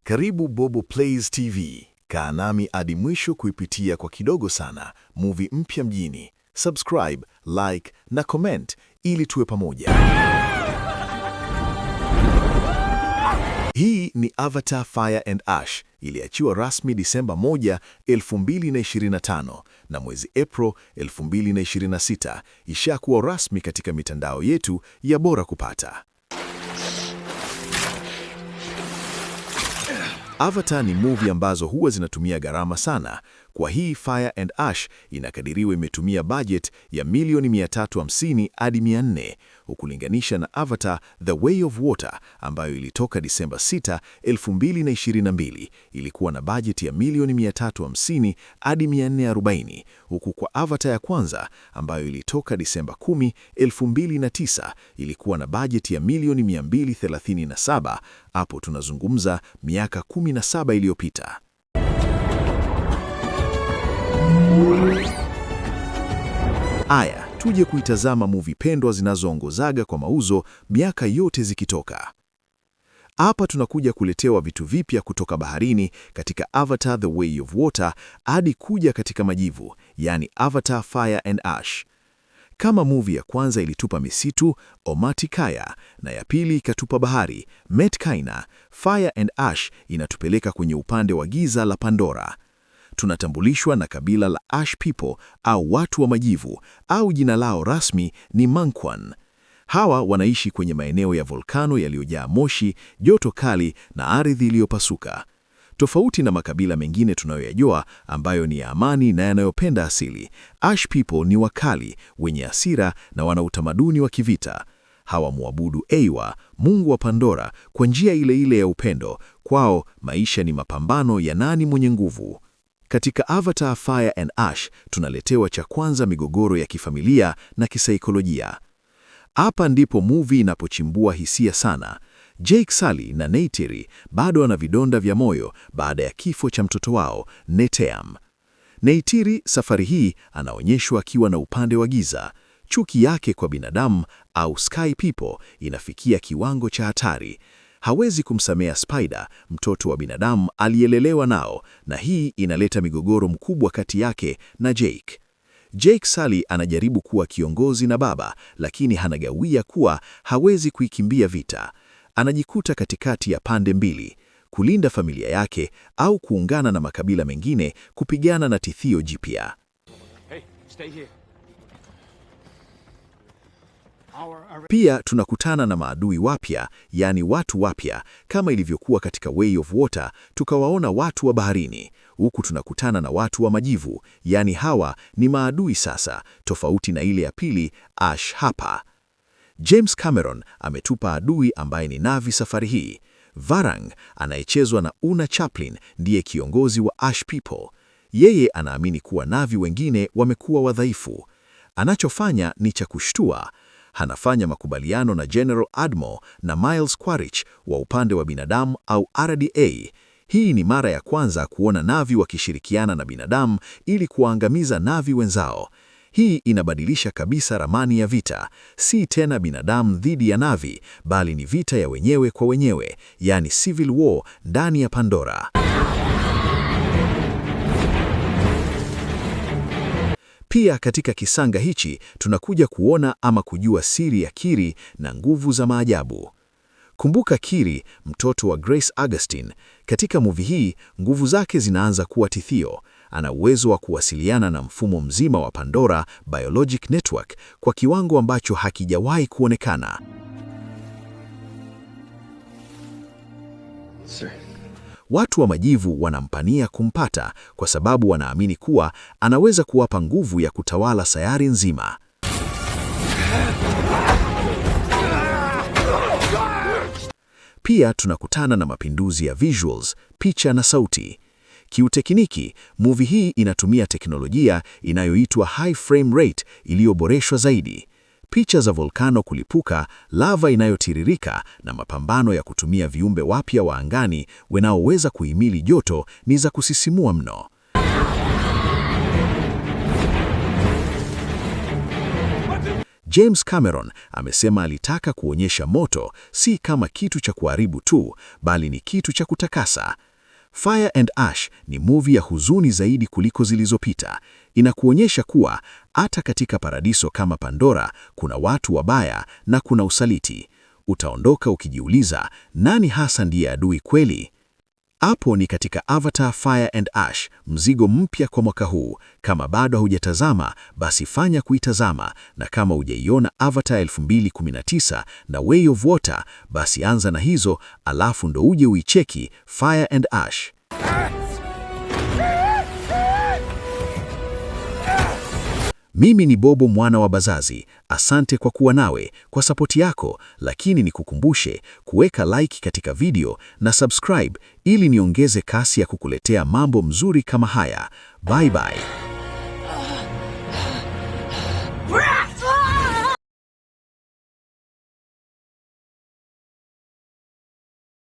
Karibu Bobo Plays TV. Kaa nami hadi mwisho kuipitia kwa kidogo sana movie mpya mjini. Subscribe, like na comment ili tuwe pamoja. Hii ni Avatar Fire and Ash, iliachiwa rasmi Disemba 1, 2025 na mwezi April 2026 ishakuwa rasmi katika mitandao yetu ya bora kupata. Avatar ni movie ambazo huwa zinatumia gharama sana. Kwa hii Fire and Ash inakadiriwa imetumia budget ya milioni 350 hadi 400, ukulinganisha na Avatar The Way of Water ambayo ilitoka Disemba 6, 2022, ilikuwa na budget ya milioni 350 hadi 440, huku kwa Avatar ya kwanza ambayo ilitoka Disemba 10, 2009 ilikuwa na budget ya milioni 237. Hapo tunazungumza miaka 17 iliyopita. Aya, tuje kuitazama movie pendwa zinazoongozaga kwa mauzo miaka yote zikitoka. Hapa tunakuja kuletewa vitu vipya kutoka baharini katika Avatar The Way of Water hadi kuja katika majivu, yani Avatar Fire and Ash. Kama movie ya kwanza ilitupa misitu Omatikaya na ya pili ikatupa bahari Metkayina, Fire and Ash inatupeleka kwenye upande wa giza la Pandora. Tunatambulishwa na kabila la Ash People au watu wa majivu au jina lao rasmi ni Mangkwan. Hawa wanaishi kwenye maeneo ya volkano yaliyojaa moshi, joto kali na ardhi iliyopasuka. Tofauti na makabila mengine tunayoyajua ambayo ni ya amani na yanayopenda asili, Ash People ni wakali, wenye hasira na wana utamaduni wa kivita. Hawamwabudu Eywa, mungu wa Pandora, kwa njia ile ile ya upendo. Kwao maisha ni mapambano ya nani mwenye nguvu. Katika Avatar Fire and Ash tunaletewa cha kwanza migogoro ya kifamilia na kisaikolojia. Hapa ndipo movie inapochimbua hisia sana. Jake Sully na Neytiri bado wana vidonda vya moyo baada ya kifo cha mtoto wao Neteyam. Neytiri safari hii anaonyeshwa akiwa na upande wa giza. Chuki yake kwa binadamu au Sky People inafikia kiwango cha hatari. Hawezi kumsamea Spider, mtoto wa binadamu aliyelelewa nao, na hii inaleta migogoro mkubwa kati yake na Jake. Jake Sully anajaribu kuwa kiongozi na baba, lakini hanagawia kuwa hawezi kuikimbia vita. Anajikuta katikati ya pande mbili, kulinda familia yake au kuungana na makabila mengine kupigana na tishio jipya. Hey, stay here. Our Pia tunakutana na maadui wapya, yaani watu wapya, kama ilivyokuwa katika Way of Water, tukawaona watu wa baharini. Huku tunakutana na watu wa majivu, yaani hawa ni maadui sasa, tofauti na ile ya pili, Ash hapa. James Cameron ametupa adui ambaye ni Na'vi safari hii. Varang anayechezwa na Oona Chaplin ndiye kiongozi wa Ash People. Yeye anaamini kuwa Na'vi wengine wamekuwa wadhaifu. Anachofanya ni cha kushtua. Anafanya makubaliano na General Admiral na Miles Quaritch wa upande wa binadamu au RDA. Hii ni mara ya kwanza kuona Na'vi wakishirikiana na binadamu ili kuwaangamiza Na'vi wenzao. Hii inabadilisha kabisa ramani ya vita. Si tena binadamu dhidi ya Na'vi, bali ni vita ya wenyewe kwa wenyewe, yani civil war ndani ya Pandora. Pia katika kisanga hichi tunakuja kuona ama kujua siri ya Kiri na nguvu za maajabu. Kumbuka Kiri, mtoto wa Grace Augustine, katika movie hii nguvu zake zinaanza kuwa tishio. Ana uwezo wa kuwasiliana na mfumo mzima wa Pandora Biologic Network kwa kiwango ambacho hakijawahi kuonekana. Sir. Watu wa majivu wanampania kumpata kwa sababu wanaamini kuwa anaweza kuwapa nguvu ya kutawala sayari nzima. Pia tunakutana na mapinduzi ya visuals, picha na sauti. Kiutekniki, movie hii inatumia teknolojia inayoitwa high frame rate iliyoboreshwa zaidi. Picha za volkano kulipuka, lava inayotiririka na mapambano ya kutumia viumbe wapya wa angani wanaoweza kuhimili joto ni za kusisimua mno. James Cameron amesema alitaka kuonyesha moto si kama kitu cha kuharibu tu, bali ni kitu cha kutakasa. Fire and Ash ni movie ya huzuni zaidi kuliko zilizopita. Inakuonyesha kuwa hata katika paradiso kama Pandora kuna watu wabaya na kuna usaliti. Utaondoka ukijiuliza, nani hasa ndiye adui kweli? Hapo ni katika Avatar Fire and Ash, mzigo mpya kwa mwaka huu. Kama bado hujatazama, basi fanya kuitazama, na kama hujaiona Avatar 2019 na Way of Water, basi anza na hizo, alafu ndo uje uicheki Fire and Ash. Mimi ni Bobo mwana wa Bazazi. Asante kwa kuwa nawe, kwa sapoti yako, lakini nikukumbushe kuweka like katika video na subscribe ili niongeze kasi ya kukuletea mambo mzuri kama haya. Bye bye.